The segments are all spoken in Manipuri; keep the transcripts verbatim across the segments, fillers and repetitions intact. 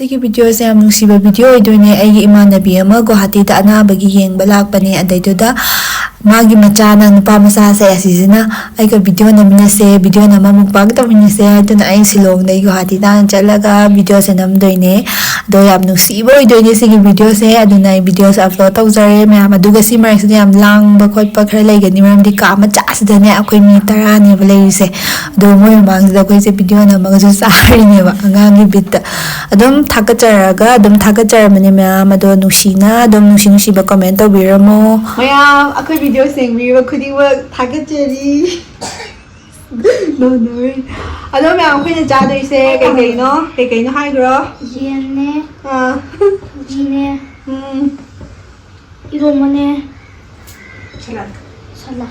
ꯁꯤꯒꯤ ꯚꯤꯗꯤꯑꯣꯁꯦ ꯌꯥꯝ ꯅꯨꯡꯁꯤꯕ ꯚꯤꯗꯤꯑꯣ ꯑꯣꯏꯗꯣꯏꯅꯦ꯫ ꯑꯩꯒꯤ ꯏꯃꯥꯟꯅꯕꯤ ꯑꯃ ꯒꯨꯋꯥꯍꯥꯇꯤꯗ ꯑꯅꯥꯕꯒꯤ ꯌꯦꯡꯕ ꯂꯥꯛꯄꯅꯦ꯫ ꯑꯗꯩꯗꯨꯗ ꯃꯥꯒꯤ ꯃꯆꯥꯅ, ꯅꯨꯄꯥ ꯃꯆꯥꯁꯦ ꯑꯁꯤꯁꯤꯅ ꯑꯩꯒ ꯚꯤꯗꯤꯑꯣ ꯅꯝꯃꯤꯟꯅꯁꯦ, ꯚꯤꯗꯤꯑꯣ ꯅꯝꯃ ꯃꯨꯛꯕꯥꯡ ꯇꯧꯃꯤꯟꯅꯁꯦ ꯍꯥꯏꯗꯨꯅ ꯑꯩ ꯁꯤꯂꯣꯡꯗꯒꯤ ꯒꯨꯋꯥꯍꯥꯇꯤ ꯇꯥꯟꯅ ꯆꯠꯂꯒ ꯚꯤꯗꯤꯑꯣꯁꯦ ꯅꯝꯗꯣꯏꯅꯦ꯫ ꯑꯗꯣ ꯌꯥꯝ ꯅꯨꯡꯁꯤꯕ ꯑꯣꯏꯗꯣꯏꯅꯦ ꯁꯤꯒꯤ ꯚꯤꯗꯤꯑꯣꯁꯦ꯫ ꯑꯗꯨꯅ ꯑꯩ ꯚꯤꯗꯤꯑꯣꯁꯦ ꯑꯞꯂꯣꯗ ꯇꯧꯖꯔꯦ ꯃꯌꯥꯝ꯫ ꯑꯗꯨꯒ ꯁꯤ ꯃꯔꯛꯁꯤꯗ ꯌꯥꯝ ꯂꯥꯡꯕ ꯈꯣꯠꯄ ꯈꯔ ꯂꯩꯒꯅꯤ, ꯃꯔꯝꯗꯤ ꯀꯥ ꯃꯆꯥꯁꯤꯗꯅꯦ ꯑꯩꯈꯣꯏ ꯃꯤ ꯇꯔꯥꯅꯦꯕ ꯂꯩꯔꯤꯁꯦ꯫ ꯑꯗꯣ ꯃꯣꯏ ꯃꯃꯥꯡꯁꯤꯗ ꯑꯩꯈꯣꯏꯁꯦ ꯚꯤꯗꯤꯑꯣ ꯅꯝꯃꯒꯁꯨ ꯆꯥꯔꯤꯅꯦꯕ ꯑꯉꯥꯡꯒꯤ ꯕꯤꯠꯇ꯫ ꯑꯗꯨꯝ ꯊꯥꯒꯠꯆꯔꯒ ꯑꯗꯨꯝ ꯊꯥꯒꯠꯆꯔꯝꯕꯅꯦ ꯃꯌꯥꯝ꯫ ꯑꯗꯣ ꯅꯨꯡꯁꯤꯅ ꯑꯗꯨꯝ ꯅꯨꯡꯁꯤ ꯅꯨꯡꯁꯤꯕ ꯀꯃꯦꯟ ꯇꯧꯕꯤꯔꯝꯃꯣ꯫ ꯃꯌꯥꯝ, ꯑꯩꯈꯣꯏ ꯚꯤꯗꯤꯑꯣ ꯌꯦꯡꯕꯤꯔꯤꯕ ꯈꯨꯗꯤꯡꯃꯛ ꯊꯥꯒꯠꯆꯔꯤ꯫ ꯅꯣ, ꯅꯣ꯫ ꯑꯗꯣ ꯃꯌꯥꯝ, ꯑꯩꯈꯣꯏꯅ ꯆꯥꯗꯣꯏꯁꯦ ꯀꯩꯀꯩꯅꯣ? ꯀꯩꯀꯩꯅꯣ ꯍꯥꯏꯈ꯭ꯔꯣ? ꯌꯦꯟꯅꯦ, ꯑꯥ꯫ ꯀꯣꯕꯤꯅꯦ, ꯎꯝ꯫ ꯏꯔꯣꯝꯕꯅꯦ, ꯁꯂꯥꯗ꯫ ꯁꯂꯥꯗ꯫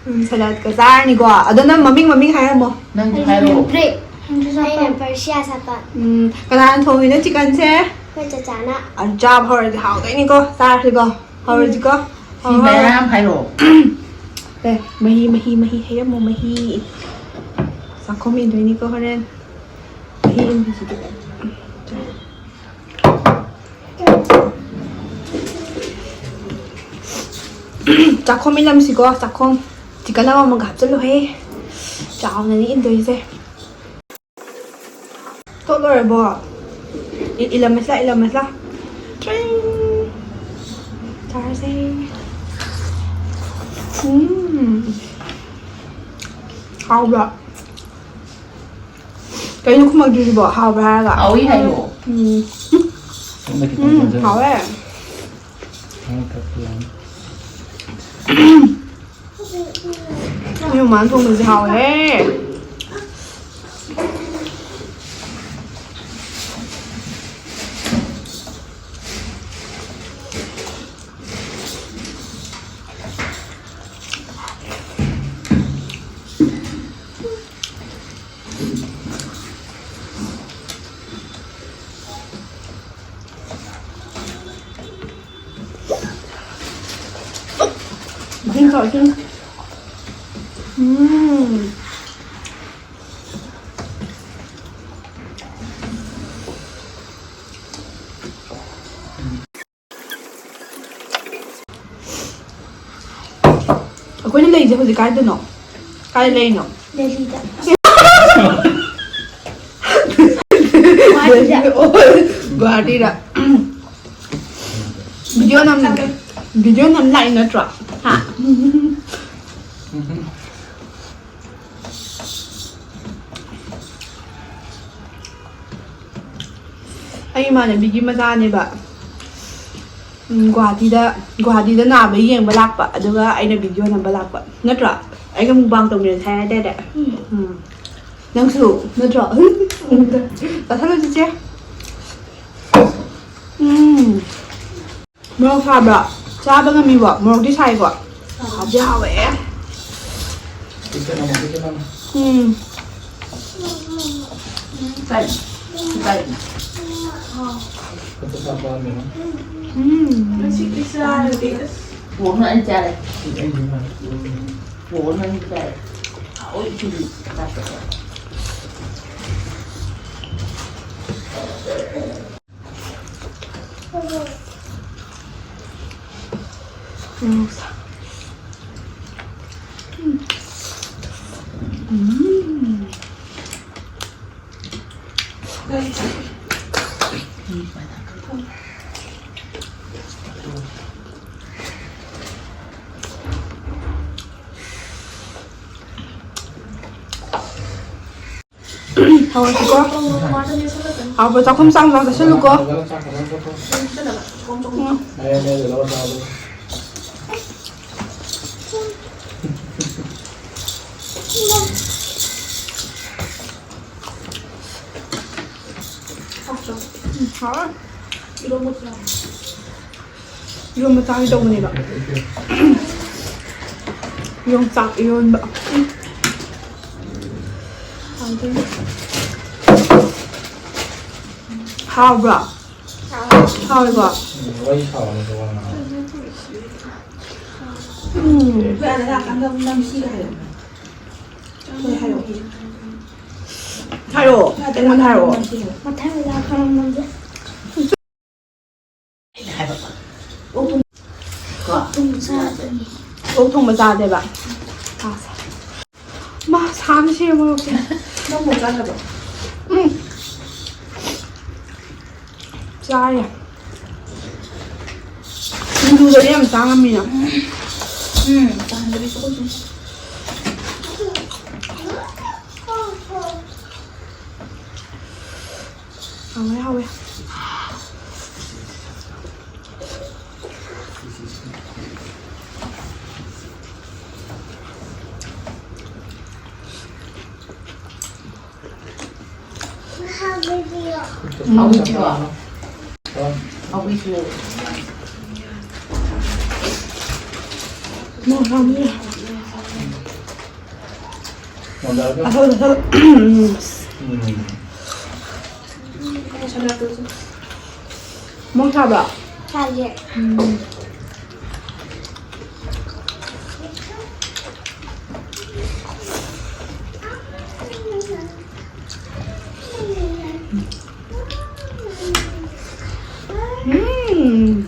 ꯎꯝ, ꯁꯂꯥꯗꯀ ꯆꯥꯔꯅꯤꯀꯣ꯫ ꯑꯗꯣ ꯅꯪ ꯃꯃꯤꯡ, ꯃꯃꯤꯡ ꯍꯥꯏꯔꯝꯃꯣ꯫ ꯅꯪ ꯑꯩ ꯍꯥꯏꯔꯣ꯫ ꯍꯦꯟꯗ꯭ꯔꯦ꯫ ꯑꯩꯅ ꯄꯔꯁꯤꯌꯥ ꯁꯥꯄꯥ꯫ ꯎꯝ, ꯀꯅꯥꯅ ꯊꯣꯡꯉꯤꯅꯣ ꯆꯤꯛꯀꯟꯁꯦ? ꯑꯩꯈꯣꯏ ꯆꯆꯥꯅ꯫ ꯑ, ꯆꯥꯕ ꯍꯧꯔꯗꯤ ꯍꯥꯎꯗꯣꯏꯅꯤꯀꯣ꯫ ꯆꯥꯔꯁꯤꯀꯣ꯫ ꯍꯧꯔꯁꯤꯀꯣ꯫ ꯁꯤ ꯍꯧꯔꯣ, ꯍꯧꯔꯣ꯫ ꯃꯌꯥꯝ ꯍꯥꯏꯔꯣ꯫ ꯑꯦ, ꯃꯍꯤ, ꯃꯍꯤ, ꯃꯍꯤ ꯍꯩꯔꯝꯃꯣ, ꯃꯍꯤ꯫ ꯆꯥꯛꯈꯨꯝ ꯏꯟꯗꯣꯏꯅꯤꯀꯣ ꯍꯣꯔꯦꯟ꯫ ꯃꯍꯤ ꯏꯟꯕꯁꯤꯗꯤ꯫ ꯆꯥꯛꯈꯨꯝ ꯏꯜꯂꯝꯁꯤꯀꯣ, ꯆꯥꯛꯈꯨꯝ꯫ ꯆꯤꯛꯀꯟ ꯑꯃꯃꯝꯒ ꯍꯥꯞꯆꯤꯜꯂꯨꯍꯦ꯫ ꯆꯥꯎꯅꯅꯤ ꯏꯟꯗꯣꯏꯁꯦ꯫ ꯇꯣꯠ ꯂꯣꯏꯔꯕꯣ? ꯏ-, ꯏꯂꯝꯃꯁꯤꯂꯥ, ꯏꯂꯝꯃꯁꯤꯂꯥ꯫ ꯇ꯭ꯔꯤꯡ! ꯆꯥꯔꯁꯦ꯫ ꯎꯝ꯫ ꯍꯥꯎꯕ꯭ꯔꯥ? ꯀꯩꯅꯣ ꯈꯨꯝꯃꯛꯇ꯭ꯔꯤꯁꯤꯕꯣ? ꯍꯥꯎꯕ꯭ꯔꯥ ꯍꯥꯏꯔꯒ? ꯍꯥꯎꯏ ꯍꯥꯏꯌꯣ꯫ ꯎꯝ꯫ ꯁꯣꯝꯗ ꯈꯤꯇꯪ ꯎꯝ, ꯆꯪꯖꯔꯣ꯫ ꯍꯥꯎꯋꯦ꯫ ꯈꯤꯇꯪ ꯊꯛꯄ ꯌꯥꯅꯤ꯫ ꯅꯣꯏ ꯃꯃꯥꯅ ꯊꯣꯡꯕꯁꯦ ꯍꯥꯎꯋꯦꯍꯦ꯫ ꯎꯝ꯫ ꯑꯩꯈꯣꯏꯅ ꯂꯩꯁꯦ ꯍꯧꯖꯤꯛ ꯀꯥꯏꯗꯅꯣ? ꯀꯥꯏ ꯂꯩꯅꯣ? ꯗꯦꯜꯂꯤꯗ꯫ ꯒꯨꯍꯥꯇꯤꯗ꯫ ꯚꯤꯗꯤꯑꯣ ꯅꯝ ꯚꯤꯗꯤꯑꯣ ꯅꯝ ꯂꯥꯛꯏ ꯅꯠꯇ꯭ꯔꯣ? ꯍꯥ? ꯑꯩ ꯏꯃꯥꯟꯅꯕꯤꯒꯤ ꯃꯆꯥꯅꯦꯕ꯫ ꯎꯝ, ꯒꯨꯍꯥꯇꯤꯗ ꯒꯨꯍꯥꯇꯤꯗ ꯅꯥꯕ ꯌꯦꯡꯕ ꯂꯥꯛꯄ, ꯑꯗꯨꯒ ꯑꯩꯅ ꯚꯤꯗꯤꯑꯣ ꯅꯝꯕ ꯂꯥꯛꯄ ꯅꯠꯇ꯭ꯔꯣ? ꯑꯩꯒ ꯃꯨꯛꯕꯥꯡ ꯇꯧꯃꯤꯟꯅꯁꯦ ꯍꯥꯏ ꯍꯥꯏꯗꯥꯏꯅꯦ? ꯎꯝ꯫ ꯅꯪꯁꯨ ꯅꯠꯇ꯭ꯔꯣ? ꯆꯥꯁꯜꯂꯨ ꯆꯤꯆꯦ꯫ ꯎꯝ꯫ ꯃꯣꯔꯣꯛ ꯁꯥꯕ꯭ꯔꯣ? ꯆꯥꯕ ꯉꯝꯃꯤꯕꯣ? ꯃꯣꯔꯣꯛꯇꯤ ꯁꯥꯏꯀꯣ? ꯍꯥꯎꯗꯤ ꯍꯥꯎꯋꯦ꯫ ꯎꯝ꯫ ꯎꯝ꯫ ꯍꯧꯔꯁꯤꯀꯣ꯫ ꯍꯥꯎꯕ ꯆꯥꯛꯈꯨꯝ ꯆꯥꯡ ꯆꯥꯡ ꯆꯥꯁꯤꯜꯂꯨꯀꯣ꯫ ꯎꯝ꯫ ꯎꯝ, ꯍꯥꯎꯔꯦ꯫ ꯏꯔꯣꯝꯕ ꯆꯥꯒꯦ ꯇꯧꯕꯅꯦꯕ꯫ ꯌꯣꯡꯆꯥꯛ ꯏꯔꯣꯟꯕ꯫ ꯍꯥꯎꯕ꯭ꯔꯣ? ꯍꯥꯎꯋꯦꯀꯣ? ꯎꯝ꯫ ꯍꯥꯏꯔꯛꯑꯣ꯫ ꯑꯩꯉꯣꯟꯗ ꯍꯥꯏꯔꯛꯑꯣ꯫ ꯃꯊꯪꯗ ꯈꯔ ꯅꯝꯖꯦ꯫ ꯍꯥꯏꯕ꯫ ꯀꯣ? ꯄꯨꯡ ꯁꯥꯗꯅꯤ꯫ ꯑꯣꯛ ꯊꯣꯡꯕ ꯆꯥꯗꯦꯕ꯫ ꯃꯥ ꯁꯥꯅ ꯁꯤꯔꯦ ꯃꯣꯔꯣꯛꯁꯦ꯫ ꯅꯪ ꯃꯣꯔꯣꯛ ꯆꯥꯗꯕ꯭ꯔꯣ? ꯎꯝ꯫ ꯆꯥꯏꯌꯦ꯫ ꯁꯤꯡꯖꯨꯗꯗꯤ ꯌꯥꯝ ꯆꯥ ꯉꯝꯃꯤꯅ꯫ ꯎꯝ, ꯆꯥꯍꯟꯗꯕꯤ ꯆꯠꯂꯨꯁꯤ꯫ ꯍꯥꯎꯋꯦ, ꯍꯥꯎꯋꯦ꯫ ꯎꯝ꯫ ꯎꯝ, ꯍꯥꯎꯋꯦ꯫ ꯑꯁ, ꯑꯁ, ꯑꯁ꯫ ꯎꯝ꯫ ꯃꯣꯔꯣꯛ ꯁꯥꯕ꯭ꯔꯣ? ꯁꯥꯏꯌꯦ꯫ ꯎꯝ꯫ ꯎꯝ꯫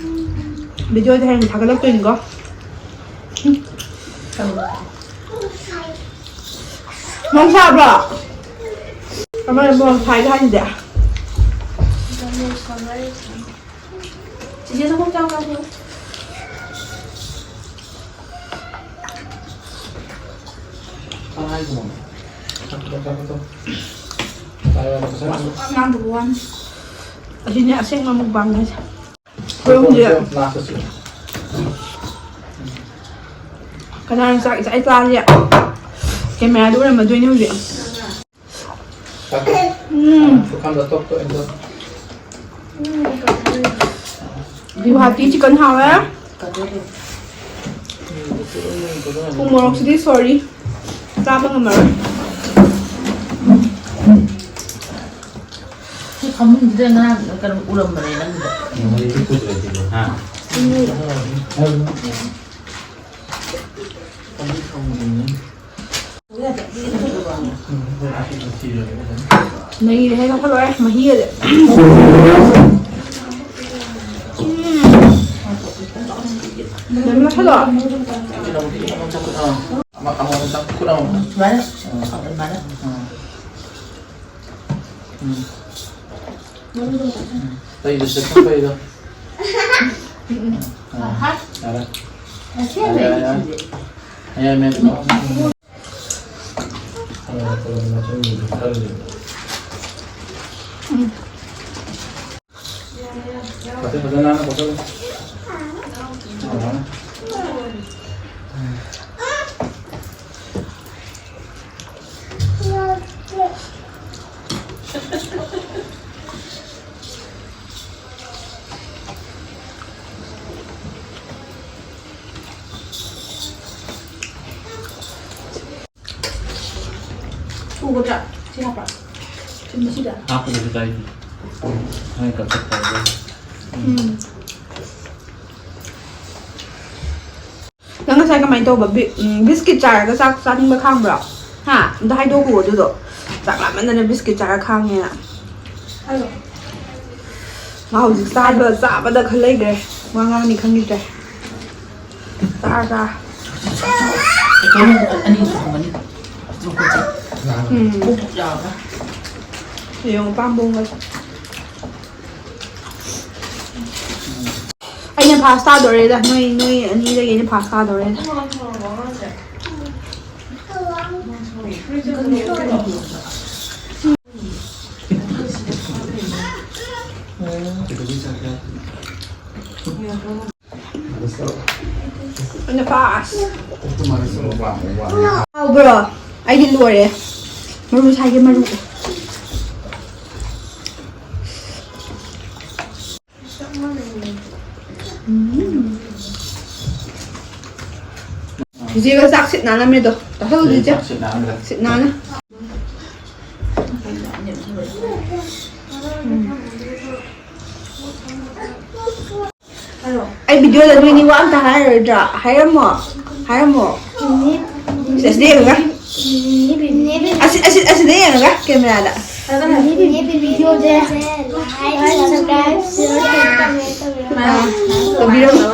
ꯚꯤꯗꯤꯑꯣꯗ ꯍꯌꯦꯡ ꯊꯥꯒꯠꯂꯛꯇꯣꯏꯅꯤꯀꯣ꯫ ꯃꯣꯔꯣꯛ ꯁꯥꯕ꯭ꯔꯣ? ꯀꯃꯥꯏꯅ ꯃꯣꯔꯣꯛ ꯁꯥꯏꯒꯦ ꯍꯥꯏꯁꯤꯗꯤ? ꯆꯤꯆꯦ, ꯆꯥꯛꯈꯨꯝ ꯆꯪꯉꯛꯑꯣ꯫ ꯀꯅꯥ ꯍꯥꯏꯁꯤꯅꯣ? ꯆꯥꯛ, ꯆꯥꯛ, ꯆꯥꯛ, ꯆꯥꯛ꯫ ꯆꯥꯛ ꯌꯥꯝ ꯆꯥꯁꯟꯒꯅꯨ꯫ ꯋꯥꯁꯨ ꯄꯥꯛ ꯉꯥꯡꯗꯕ ꯋꯥꯅꯤ꯫ ꯑꯁꯤꯅꯦ ꯑꯁꯦꯡꯕ ꯃꯨꯛꯕꯥꯡ ꯍꯥꯏꯁꯦ꯫ ꯈꯣꯏ ꯑꯍꯨꯝꯁꯦ꯫ ꯂꯥꯁꯇꯁꯨ꯫ ꯀꯅꯥꯅ ꯆꯥꯛ ꯏꯆꯥ ꯏꯆꯥꯁꯦ ꯀꯦꯃꯦꯔꯥꯗ ꯎꯔꯝꯃꯗꯣꯏꯅꯦ ꯍꯧꯖꯤꯛ꯫ ꯎꯝ꯫ ꯄꯨꯈꯝꯗ ꯇꯣꯛ ꯇꯣꯛ ꯏꯟꯖꯜꯂꯨ꯫ ꯒꯨꯋꯥꯍꯥꯇꯤ ꯆꯤꯛꯀꯟ ꯍꯥꯎꯋꯦ꯫ ꯎ ꯃꯣꯔꯣꯛꯁꯤꯗꯤ sorry, ꯆꯥꯕ ꯉꯝꯃꯔꯣꯏ꯫ ꯁꯤ ꯐꯃꯨꯡꯁꯤꯗ ꯉꯔꯥꯡ ꯀꯩꯅꯣ ꯎꯔꯝꯕꯅꯦ ꯅꯪꯒꯤꯗꯣ꯫ ꯍꯥ? ꯎꯝ꯫ ꯅꯩꯔꯦꯍꯦ, ꯂꯧꯈꯠꯂꯣꯍꯦ, ꯃꯍꯤꯒꯁꯦ꯫ ꯎꯝ꯫ ꯃꯦꯝ, ꯂꯧꯁꯜꯂꯣ꯫ ꯈꯨꯠ ꯑꯃ, ꯈꯨꯠ ꯑꯃ, ꯈꯨꯠ ꯑꯃ꯫ ꯑꯃ, ꯑꯃ, ꯑꯃ, ꯈꯨꯠ ꯑꯃ꯫ ꯁꯨꯃꯥꯏꯅ? ꯑꯥ꯫ ꯑꯥ, ꯑꯗꯨꯃꯥꯏꯅ꯫ ꯑꯥ꯫ ꯎꯝ꯫ ꯎꯝ꯫ ꯀꯩꯗ ꯆꯠꯄ ꯀꯩꯗꯣ? ꯑꯥ, ꯌꯥꯔꯦ꯫ ꯌꯥꯔꯦ, ꯌꯥꯔꯦ, ꯌꯥꯔꯦ꯫ ꯌꯥꯔꯦ, ꯃꯦꯝ꯫ ꯎꯝ꯫ ꯐꯖ-, ꯐꯖꯅ ꯅꯥꯟꯅ ꯀꯣꯠꯁꯜꯂꯨ꯫ ꯎꯒꯗ꯭ꯔꯥ? ꯁꯤ ꯍꯥꯞꯄ꯭ꯔꯥ? ꯁꯤ ꯃꯁꯤꯗ? ꯍꯥꯞꯄꯗꯁꯨ ꯀꯥꯏꯗꯦ꯫ ꯅꯣꯏ ꯀꯛꯊꯠꯄ ꯍꯥꯏꯕ꯫ ꯎꯝ꯫ ꯅꯪ ꯉꯁꯥꯏ ꯀꯃꯥꯏꯅ ꯇꯧꯕ? ꯕꯤ-, ꯎꯝ, ꯕꯤꯁꯀꯤꯠ ꯆꯥꯔꯒ ꯆꯥꯛ ꯆꯥꯅꯤꯡꯕ ꯈꯥꯡꯕ꯭ꯔꯣ? ꯍꯥ? ꯑꯝꯇ ꯍꯥꯏꯗꯣꯛꯈꯨꯑꯣ ꯑꯗꯨꯗꯣ꯫ ꯆꯥꯛ ꯂꯥꯝꯃꯟꯗꯅ ꯕꯤꯁꯀꯤꯠ ꯆꯥꯔ ꯈꯥꯡꯉꯦꯅ꯫ ꯃꯥ ꯍꯧꯖꯤꯛ ꯆꯥꯕ, ꯆꯥꯕꯗ ꯈꯜ ꯂꯩꯈ꯭ꯔꯦ꯫ ꯋꯥ ꯉꯥꯡꯅꯤ ꯈꯪꯈꯤꯗ꯭ꯔꯦ꯫ ꯆꯥꯔ ꯆꯥꯔ꯫ ꯑꯅꯤ ꯊꯣꯡꯒꯅꯤ꯫ ꯎꯝ꯫ ꯌꯦꯡꯉꯣ, ꯄꯥꯝꯕꯣꯝꯒꯁꯦ꯫ ꯑꯩꯅ ꯐꯥꯁ ꯇꯥꯗꯣꯔꯦꯗ, ꯅꯣꯏ, ꯅꯣꯏ ꯑꯅꯤꯗꯒꯤ ꯑꯩꯅ ꯐꯥꯁ ꯇꯥꯗꯣꯔꯦꯗ꯫ ꯑꯩꯅ ꯐꯥꯁ꯫ ꯍꯥꯎꯕ꯭ꯔꯣ? ꯑꯩꯗꯤ ꯂꯣꯏꯔꯦ꯫ ꯃꯔꯨ ꯁꯥꯏꯒꯦ, ꯃꯔꯨ꯫ ꯎꯝ꯫ ꯆꯤꯆꯦꯒ ꯆꯥꯛ ꯁꯤꯠ ꯅꯥꯜꯂꯝꯃꯦꯗꯣ꯫ ꯆꯥꯁꯜꯂꯨ, ꯆꯤꯆꯦ꯫ ꯆꯥꯛ ꯁꯤꯠ ꯅꯥꯟꯈ꯭ꯔꯦ꯫ ꯁꯤꯠ ꯅꯥꯟꯅ꯫ ꯎꯝ꯫ ꯑꯩ ꯚꯤꯗꯤꯑꯣꯗ ꯅꯣꯏꯅꯤ ꯋꯥ ꯑꯝꯇ ꯍꯥꯏꯔꯔꯣꯏꯗ꯭ꯔꯥ? ꯍꯥꯏꯔꯝꯃꯣ꯫ ꯍꯥꯏꯔꯝꯃꯣ꯫ ꯁꯦ, ꯑꯁꯤꯗ ꯌꯦꯡꯉꯒ꯫ ꯑꯁꯤ, ꯑꯁꯤ, ꯑꯁꯤꯗ ꯌꯦꯡꯉꯒ, ꯀꯦꯃꯦꯔꯥꯗ꯫ ꯑꯥ, ꯇꯧꯕꯤꯔꯝꯃꯣ꯫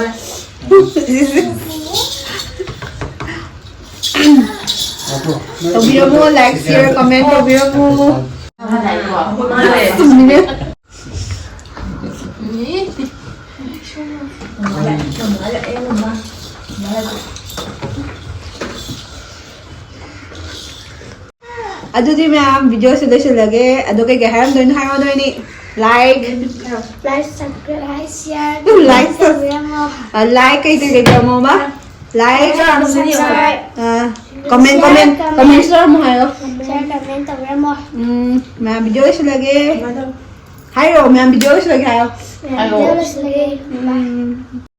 ꯇꯧꯕꯤꯔꯝꯃꯣ, like, share, comment ꯇꯧꯕꯤꯔꯝꯃꯣ꯫ ꯑꯗꯨꯗꯤ ꯃꯌꯥꯝ, video ꯁꯦ ꯂꯣꯏꯁꯤꯜꯂꯒꯦ꯫ ꯑꯗꯣ ꯀꯩꯀꯩ ꯍꯥꯏꯔꯝꯗꯣꯏꯅꯣ ꯍꯥꯏꯔꯣ, ꯅꯣꯏꯅꯤ꯫ Like, Like, subscribe, share, Like, ꯇꯧꯕꯤꯔꯝꯃꯣ꯫ ꯑ, like ꯀꯩꯀꯩ ꯀꯩꯀꯩ ꯇꯧꯔꯝꯃꯣꯕ? Like, Subscribe, ꯑ, comment, comment, comment ꯁꯨ ꯑꯃꯨꯛ ꯍꯥꯏꯌꯣ꯫ share, comment ꯇꯧꯕꯤꯔꯝꯃꯣ꯫ ꯎꯝ, ꯃꯌꯥꯝ, video ꯂꯣꯏꯁꯤꯜꯂꯒꯦ꯫ ꯍꯥꯏꯔꯣ, ꯃꯌꯥꯝ, video ꯂꯣꯏꯁꯤꯜꯂꯒꯦ ꯍꯥꯏꯌꯣ꯫ Video ꯂꯣꯏꯁꯤꯜꯂꯒꯦ꯫ ꯎꯝ꯫